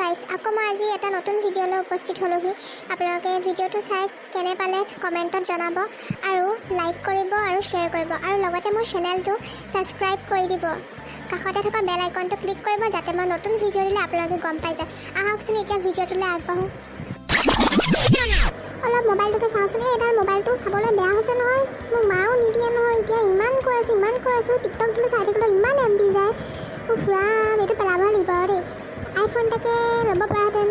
Guys, আকৌ মই আজি এটা নতুন ভিডিঅ' লৈ উপস্থিত হ'লোহি। আপোনালোকে ভিডিঅ'টো চাই কেনে পালে কমেণ্টত জনাব আৰু লাইক কৰিব আৰু শ্বেয়াৰ কৰিব আৰু লগতে মোৰ চেনেলটো ছাবস্ক্ৰাইব কৰি দিব। কাষতে থকা বেল আইকনটো ক্লিক কৰিব, যাতে মই নতুন ভিডিঅ' দিলে আপোনালোকে গম পাই যায়। আহকচোন, এতিয়া ভিডিঅ'টোলৈ আগবাঢ়োঁ। অলপ মোবাইলটোকে চাওঁচোন। এই এডাল মোবাইলটো চাবলৈ বেয়া হৈছে নহয়। মোৰ মাও নিদিয়ে নহয়। এতিয়া ইমান কৈ আছোঁ, ইমান কৈ আছোঁ, টিকটকটো চাই থাকিলেও ইমান এমবি যায়। উফ ৰাম, এইটো পেলাব লাগিব আৰু দেই। আইফোন এটাকে ল'ব পৰাহেঁতেন।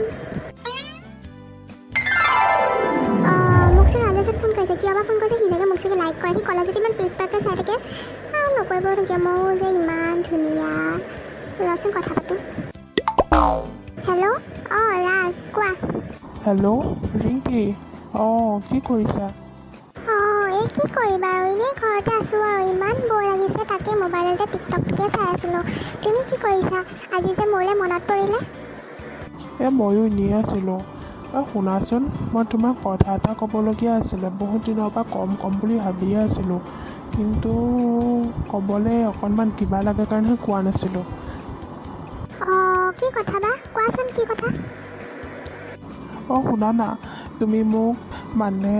মোকচোন ৰাজেশত ফোন কৰিছে। কিয় বা ফোন কৰিছে? সি চাগে মোক চাগে লাইক কৰে। সি কলেজত ইমান পিক পাককৈ চাই থাকে আৰু নকৰিব কিয়? ময়ো যে ইমান ধুনীয়া। ৰচোন, কথা পাতোঁ। হেল্ল', অঁ ৰাজ, কোৱা। হেল্ল' ৰিংকি, অঁ কি কৰিছা? অঁ, এই কি কৰিবা আৰু, এনেই ঘৰতে আছোঁ আৰু। ইমান বৰ লাগিছে, তাকে মোবাইলতে টিকটকটোকে চাই আছিলোঁ। তুমি কি কৰিছা? আজি যে মোলৈ মনত পৰিলে? এই ময়ো এনেই আছিলোঁ। অঁ শুনাচোন, মই তোমাক কথা এটা ক'বলগীয়া আছিলে। বহুত দিনৰ পৰা ক'ম ক'ম বুলি ভাবিয়ে আছিলোঁ, কিন্তু ক'বলৈ অকণমান কিবা লাগে কাৰণেহে কোৱা নাছিলোঁ। অঁ, কি কথা বা? কোৱাচোন, কি কথা? অঁ শুনা না, তুমি মোক মানে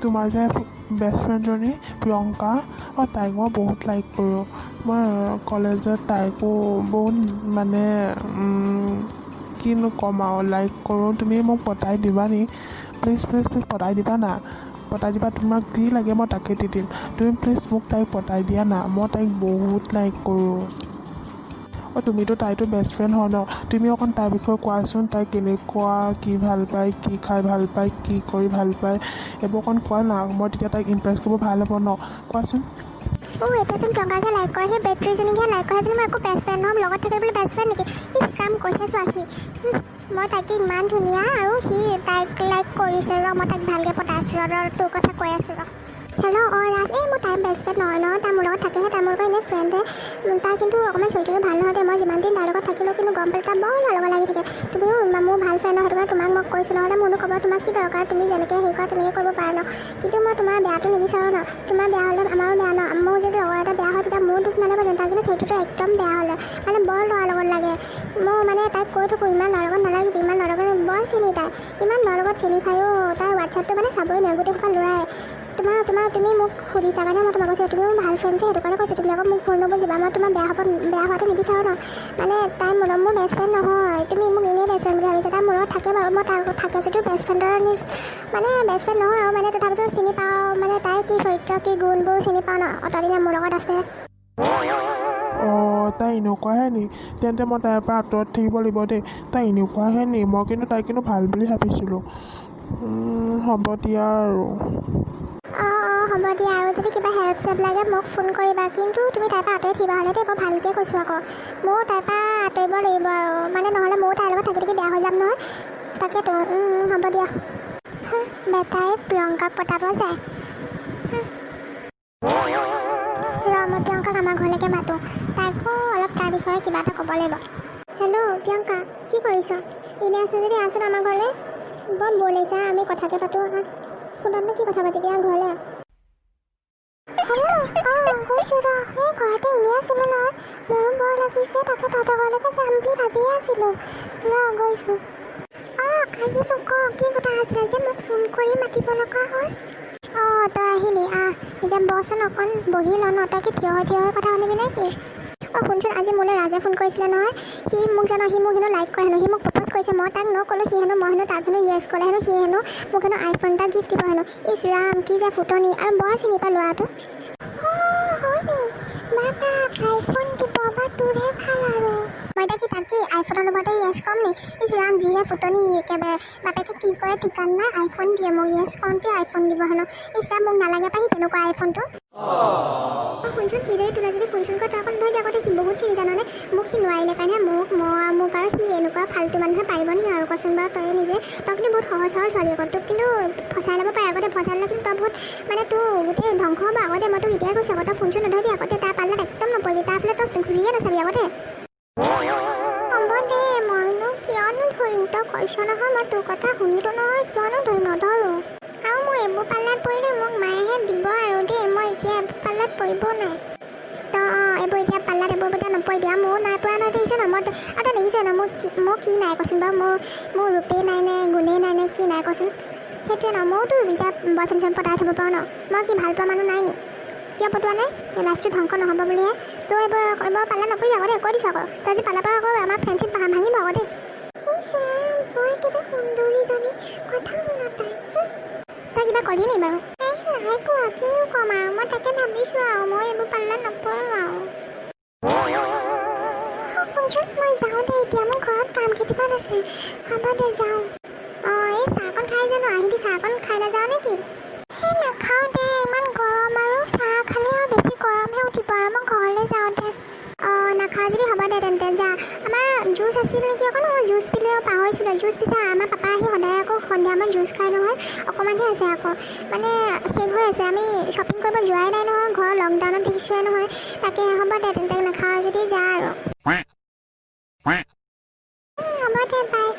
তোমাৰ যে বেষ্ট ফ্ৰেণ্ডজনী প্ৰিয়ংকা, অঁ তাইক মই বহুত লাইক কৰোঁ। মই কলেজত তাইকো বহুত মানে কিনো ক'ম আৰু, লাইক কৰোঁ। তুমি মোক পতাই দিবা নি? প্লিজ প্লিজ প্লিজ পতাই দিবা না, পতাই দিবা। তোমাক যি লাগে মই তাকে দি দিম। তুমি প্লিজ মোক তাইক পতাই দিয়া না। মই তাইক বহুত লাইক কৰোঁ। অঁ তুমিতো তাইতো বেষ্ট ফ্ৰেণ্ড হয় ন? তুমি অকণ তাইৰ বিষয়ে কোৱাচোন। তাই কেনেকুৱা, কি ভাল পায়, কি খাই ভাল পায়, কি কৰি ভাল পায়, এইবোৰ অকণ কোৱা না। মই তেতিয়া তাইক ইমপ্ৰেছ কৰিব ভাল হ'ব ন? কোৱাচোন। অ', এতিয়াচোন প্ৰিয়ংকাকহে লাইক কৰে, সেই বেটৰীজনীকহে লাইক কৰে। সেইজনী মই একো বেষ্ট ফ্ৰেণ্ড নহয়। লগত থাকে বোলে বেষ্ট ফ্ৰেণ্ড নেকি? ইছ ৰাম, কৈছে চোৱা সি। মই তাকে ইমান ধুনীয়া আৰু সি তাইক লাইক কৰিছে। ৰ, মই তাইক ভালকৈ পতাইছোঁ। ৰ ৰ, তোৰ কথা কৈ আছোঁ ৰ। হেল্ল' অঁ ৰাজ, এই মোৰ তাইৰ বেষ্ট ফ্ৰেণ্ড নহয় নহয়। তাই মোৰ লগত থাকেহে, তাই মোৰ লগত এনেই ফ্ৰেণ্ডহে। তাই কিন্তু অকণমান চৰিত্ৰটো ভাল নহয় দেই। মই যিমান দিন তাইৰ লগত থাকিলেও কিন্তু গম পালোঁ, তাই বৰ ল'ৰাৰ লগত লাগি থাকে। তুমিও মোৰ ভাল ফ্ৰেণ্ড নহয়, সেইটো কাৰণে তোমাক মই কৈছোঁ। নহ'লে মোৰনো ক'ব তোমাক কি দৰকাৰ? তুমি যেনেকৈ হেৰি কৰা তেনেকৈ কৰিব পাৰা ন। কিন্তু মই তোমাৰ বেয়াটো নিবিচাৰোঁ ন। তোমাৰ বেয়া হ'লে আমাৰো বেয়া ন। মোৰ যদি লগৰ এটা বেয়া হয়, তেতিয়া মোৰ দুখ নালাগিব জানো? তাৰ কিন্তু চৰিত্ৰটো একদম বেয়া হ'লে মানে বৰ ল'ৰাৰ লগত লাগে। মই মানে তাইক কৈ থাকোঁ, ইমান ল'ৰাৰ লগত নালাগিবি, ইমান ল'ৰাৰ লগত। বৰ চেনি তাই, ইমান ল'ৰাৰ লগত চেনি খায়ো। তাই হোৱাটছএপটো মানে চাবই নোৱাৰে, গোটেইসোপা ল'ৰাই। তোমাৰ তোমাৰ তুমি মোক সুধিছা কাৰণে মই তোমাক কৈছোঁ। তুমি মোৰ ভাল ফ্ৰেণ্ড যে, সেইটো কাৰণে কৈছোঁ। তুমি আকৌ মোক ভুল নুবুজিবা। মই তোমাৰ বেয়া হ'ব, বেয়া হোৱাটো নিবিচাৰোঁ ন। মানে তাই মোৰ বেষ্ট ফ্ৰেণ্ড নহয়। তুমি মোক এনেই বেষ্ট ফ্ৰেণ্ড বুলি ভাবিছা। তাই মোৰ লগত থাকে বাৰু, মই তাৰ লগত থাকে যদিও বেষ্ট ফ্ৰেণ্ডৰ মানে বেষ্ট ফ্ৰেণ্ড নহয় আৰু। মানে তথাপিতো চিনি পাওঁ, মানে তাই কি চৰিত্ৰ, কি গুণবোৰ চিনি পাওঁ ন। অতদিনে মোৰ লগত আছে। অঁ, তাই এনেকুৱাহে নি? তেন্তে মই তাইৰ পৰা আঁতৰত থাকিব লাগিব দেই। তাই এনেকুৱাহে নি? মই কিন্তু তাইক কিন্তু ভাল বুলি ভাবিছিলোঁ। হ'ব দিয়া আৰু। অঁ অঁ, হ'ব দিয়া। আৰু যদি কিবা হেল্প চেল্প লাগে, মোক ফোন কৰিবা। কিন্তু তুমি তাইৰ পৰা আঁতৰি থাকিবা হ'লে দেই। মই ভালকৈ কৈছোঁ আকৌ। ময়ো তাইৰ পৰা আঁতৰিব লাগিব আৰু, মানে নহ'লে ময়ো তাইৰ লগত থাকি থাকি বেয়া হৈ যাম নহয়। তাকেতো, হ'ব দিয়া। বেটাই প্ৰিয়ংকাক পতাব যায়। ৰ, মই প্ৰিয়ংকাক আমাৰ ঘৰলৈকে মাতোঁ। তাইকো অলপ তাৰ বিষয়ে কিবা এটা ক'ব লাগিব। হেল্ল' প্ৰিয়ংকা, কি কৰিছ? এনেই আছোঁ যদি আহচোন আমাৰ ঘৰলৈ। বৰ বৰ লাগিছে, আমি কথাকে পাতোঁ। আহ। ফোনতনো কি কথা পাতিবি? আহ ঘৰলৈ আহ। হেল্ল' অঁ, গৈছোঁ ৰ। এই ঘৰতে এনেই আছিলোঁ নহয়, মোৰো বৰ লাগিছে। তাকে তহঁতৰ ঘৰলৈকে যাম বুলি ভাবিয়ে আছিলোঁ। ৰ, গৈছোঁ। অঁ, আহিলোঁ। ক, কি কথা আছিলে যে মোক ফোন কৰি মাতিব লগা হ'ল? অঁ, তই আহিলি, আহ। এতিয়া বহচোন অকণ, বহি ল ন। তই কি থিয় হৈ থিয় হৈ কথা শুনিবি নে কি? অঁ শুনচোন, আজি মোলৈ ৰাজে ফোন কৰিছিলে নহয়। সি মোক জান, সি মোক হেনো লাইক কৰে হেনো। সি মোক প্ৰপ'জ কৰিছে। মই তাক নক'লোঁ। সি হেনো, মই হেনো তাক হেনো য়েছ ক'লে হেনো সি হেনো মোক হেনো আইফোন এটা গিফ্ট দিব হেনো। ইছ ৰাম, কি যে ফুটনি! আৰু বৰ চিনি পাওঁ ল'ৰাটো। অঁ হয় নি? বাবা, আইফোন দিব বা, তোৰহে ভাল আৰু। মই এতিয়া কি তাক কি আইফোনৰ লগতে য়েছ ক'ম নি? ইছ ৰাম, যিহে ফুটনি একেবাৰে। বাপেকে কি কৰে ঠিকান নাই, আইফোন দিয়ে মোক। য়েছ কওঁতে আইফোন দিব হেনো। ইছ ৰাম, মোক নালাগে পাই তেনেকুৱা আইফোনটো। অঁ শুনচোন, সি যদি তোলৈ যদি ফোন চোন কৰে, তই অকণ ধৰি দে আগতে। সি বহুত চিনি জাননে মোক? সি নোৱাৰিলে কাৰণেহে মোক মই মোক আৰু সি এনেকুৱা ফাল্টু মানুহে পাৰিব নি আৰু? কচোন বাৰু তয়ে নিজে। তই কিন্তু বহুত সহজ সৰল ছোৱালী আকৌ, তোক কিন্তু ফচাই ল'ব পাৰে আগতে। ফচাই ল'লে কিন্তু তই বহুত মানে তোৰ গোটেই ধ্বংস হ'ব আগতে। মই তোক এতিয়াই কৈছোঁ, আগতে ফোন চোন নধৰিবি আগতে। তাৰ পাল্লাত একদম নপৰিবি। তাৰ ফালে তই ঘূৰিয়ে নাচাবি আগতে। হ'ব দে, মইনো কিয়নো ধৰিম? তই কৈছ নহয়, মই তোৰ কথা শুনিলোঁ নহয়। কিয়নো ধৰিম? নধৰোঁ। আৰু মোৰ এইবোৰ পাল্লাত পৰিলে মোক মায়েহে দিব আৰু দেই। মই এতিয়া এইবোৰ পাল্লাত পৰিব নাই। তই অঁ এইবোৰ এতিয়া পাল্লাত এইবোৰ এতিয়া নপৰি দিয়া। ময়ো নাই পৰা নহয়, দেখিছ ন মই আৰু তই দেখিছ ন মোৰ কি নাই কচোন বাৰু? মোৰ ৰূপেই নাই নে গুণেই নাই নে কি নাই কচোন? সেইটোৱে ন, ময়োতো এতিয়া বয়ফ্ৰেণ্ড চয়ফ্ৰেণ্ড পতাই থ'ব পাৰোঁ ন। মই কি ভাল পোৱা মানুহ নাই নি? কিয় পতোৱা নাই? এই লাইফটো ধ্বংস নহ'ব বুলিহে। তই এইবোৰ পাল্লা নপৰিবি আকৌ দেই, কৈ দিছোঁ আকৌ। তই যদি পাল্লা পাৰ আকৌ আমাৰ ফ্ৰেণ্ডশ্বিপ ভাঙিব আকৌ দেই। এই চোৱা, বৰ একেবাৰে সুন্দৰীজনী কথা শুনা তাই। তই কিবা কলি নি বাৰু? এই নাই কোৱা, কিনো ক'ম আৰু। মই তাকে ভাবিছোঁ আৰু মই এইবোৰ পাল্লাত নপৰোঁ আৰু। অ, শুনচোন, মই যাওঁ দে এতিয়া, মোৰ ঘৰত কাম কেইটামান আছে। হ'ব দে, যাওঁ। অঁ, এই চাহকণ খাই জানো আহিবি? চাহকণ খাই নাযাওঁ নেকি? এই নাখাওঁ দে, ইমান গৰম আৰু চাহ খালে আৰু বেছি গৰমহে উঠিব আৰু। মই ঘৰলৈ যাওঁ দে। অঁ, নাখাওঁ যদি হ'ব দে তেন্তে, যা। আমাৰ জুচ আছিল নেকি অকণ? মই জুচ পিলেও পাহৰিছিলোঁ জুচ। পিছে আমাৰ পাপা আহি সদায় আকৌ সন্ধিয়া সময়ত জুচ খাই নহয়। অকণমানহে আছে আকৌ, মানে শেষ হৈ আছে। আমি শ্বপিং কৰিব যোৱাই নাই নহয় ঘৰৰ, লকডাউনত দেখিছোৱে নহয়। তাকে হ'ব দে তেন্তে, নাখাওঁ যদি যা আৰু। হ'ব দে, বাই।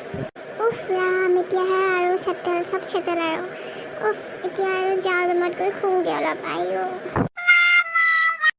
উফ ৰাম, এতিয়াহে আৰু চেটেল, চব চেটেল আৰু। উফ, এতিয়া আৰু যাওঁ, ৰুমত গৈ শুওঁগৈ অলপ। আইঅ।